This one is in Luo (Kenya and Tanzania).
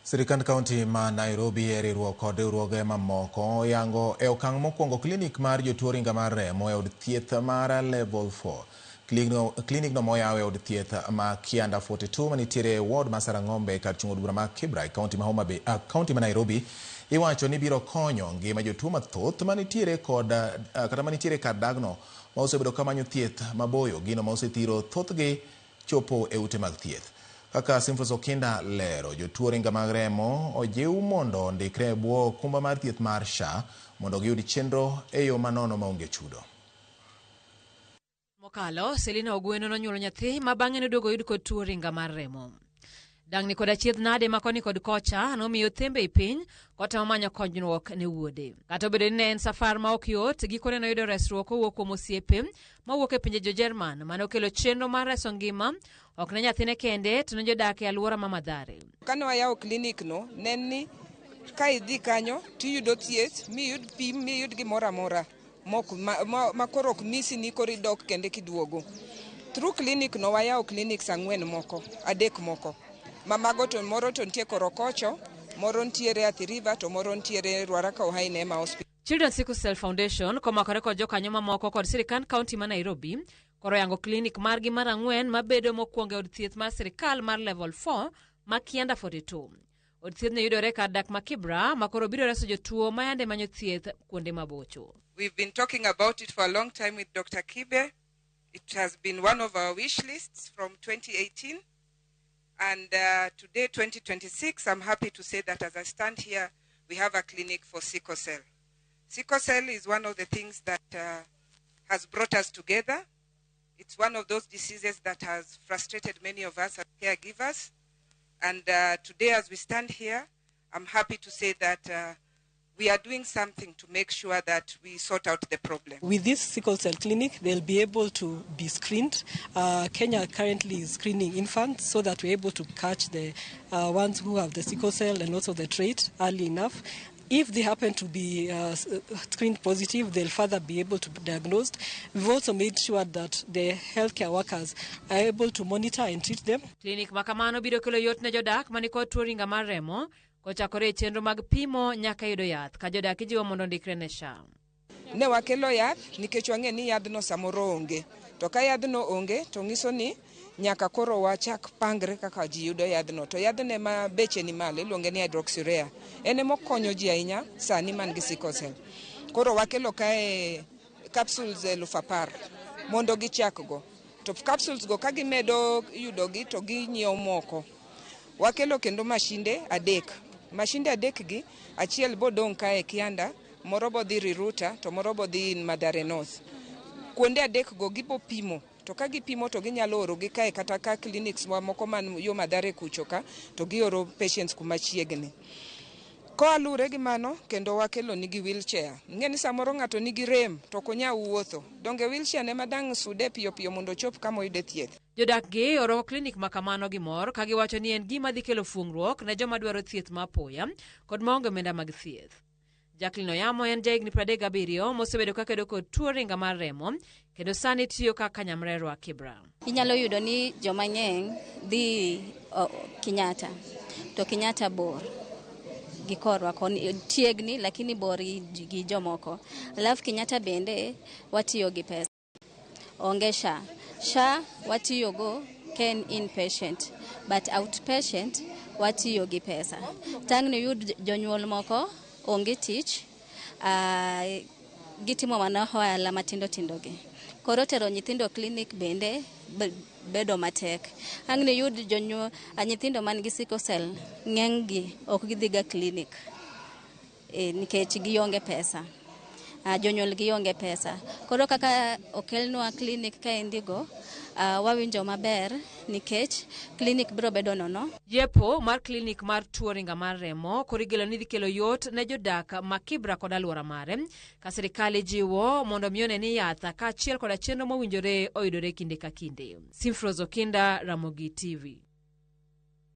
Sirikand kaunti ma Nairobi e riwruok kod riwruoge mamoko oyango e okang' mokwongo klinik mar jotuo ringa mar remo e od thieth mar Level 4. Klinikno moyaw e od thieth ma Kianda 42 manitiere e ward ma Sarang'ombe kar chung' od bura ma Kibra e kaunti ma Homa Bay, kaunti ma Nairobi iwacho ni biro konyo ngima jotuo mathoth manitiere kod kata manitiere kar dagno ma osebedo kamanyo thieth maboyo gino ma osethiro thothgi chopo e ute mag thieth. Kaka Simfos Okinda lero, jotuo ringa mag remo ojiw mondo ondikre e bwo okumba mar thieth mar SHA mondo giyud chenro e yo manono maonge chudo. Mokalo, Selina Ogweno nonyuolo nyathi ma bang'e noduogo oyud kod tuo ringa mar remo. Dang'ni kod achiedh nade ma koni kod kocha nomiyo thembe i piny kotemo manyo konyruok ne wuode. Kata obedo ni ne en safar ma ok yot, gikone noyudo resruok kowuok kuom osiepe mawuok e pinje jo-Jerman mane okelo chenro mar reso ngima ok ne nyathine kende to ne jodak e alwora ma Mathare. Kane wayawo klinik no, ne en ni ka idhi kanyo tiyudo thieth, miyud pim, miyud gimoro amora mok ma koro ok misi ni koro idok kende kiduogo. Through clinic no wayawo clinics ang'wen moko, adek moko. Ma mago to moro to nitie Korokocho, moro nitiere Athi River to moro nitiere Ruaraka Uhai Neema Hospital. Children Sickle Cell Foundation komakore kod jokanyo mamoko kod sirikand kaunti ma Nairobi koro yango klinik margi mar ang'wen mabedo mokwongo e od thieth mar sirikal mar Level 4 ma Kianda 42. Od thiethno yudore kar dak ma Kibra ma koro biro reso jotuo ma yande manyo thieth kuonde mabocho. We've been talking about it for a long time with Dr. Kibe. It has been one of our wish lists from 2018. And today, 2026, I'm happy to say that as I stand here, we have a clinic for sickle cell. Sickle cell is one of the things that has brought us together. It's one of those diseases that has frustrated many of us as caregivers. And today, as we stand here, I'm happy to say that we are doing something to make sure that we sort out the problem. With this sickle cell clinic, they'll be able to be screened. Kenya currently is screening infants so that we're able to catch the ones who have the sickle cell and also the trait early enough. If they happen to be screened positive, they'll further be able to be diagnosed. We've also made sure that the healthcare workers are able to monitor and treat them. Klinik ma kamano biro kelo yot ne jodak manikod tuo ringa mar remo kochakore e chenro mag pimo nyaka yudo yath ka jodak ijiwo mondo ondikre ne SHA. Ne wakelo yath nikech wang'e ni yadhno samoro onge. To ka yadhno onge to nyiso ni nyaka koro wachak pangre kaka ji yudo yadhno. To yadhno ema beche ni malo, iluonge ni hydroxyurea. En ema okonyo ji ahinya sani man gi sickle cell. Koro wakelo kae capsules 10,000 mondo gichak go. To capsules go ka gimedo yudogi to ginyiewo moko. Wakelo kendo mashinde adek. Mashinde adek gi, achiel bodong' kae Kianda, moro bodhi Riruta, to moro bodhi in Mathare North. Kuonde adek go gibo pimo. To ka gipimo to ginyalo oro gi kae kata ka clinics moko man yo Mathare kucho ka, to gioro patients kuma chiegni. Koa lure gi mano, kendo wakelo nigi wheelchair. Ing'e ni samoro ng'ato nigi rem to ok onyal wuotho. Donge wheelchair ne madang' sude piyo piyo mondo ochop kama oyude thieth. Jodak gi orwako klinik ma kamano gi mor ka giwacho ni en gima dhi kelo fuong'ruok ne joma dwaro thieth ma apoya kod maonge omenda mag thieth. Jacqueline Oyamo en jahigni 37 mosebedo kakedo kod tuo ringa mar remo kendo sani tiyo kaka nyamrerwa Kibra. Inyalo yudo ni joma ng'eny dhi Kenyatta to Kenyatta bor gi korwa koni, chiegni lakini bor gi jomoko. Alafu Kenyatta bende watiyo gi pesa. Onge SHA. SHA watiyogo ka en inpatient, but outpatient watiyo gi pesa. Tang' ni yud jonyuol moko onge tich, gitimo mana ohala matindo tindo gi. Koro tero nyithindo klinik bende bedo matek. Ang' ni yud jonyuol, nyithindo man gi sickle cell ng'eny gi ok gidhi ga klinik nikech gionge pesa. Jonyuol gionge pesa. Koro kaka okelnwa klinik kaendi go, wawinjo maber nikech klinik biro bedo nono. Yepo mar klinik mar tuo ringa mar remo koro igeno ni dhi kelo yot ne jodak ma Kibra kod alwora mare ka sirikal ijiwo mondo mi one ni yath kaachiel koda chenro mowinjore oyudore kinde ka kinde. Simfros Okinda, Ramogi TV.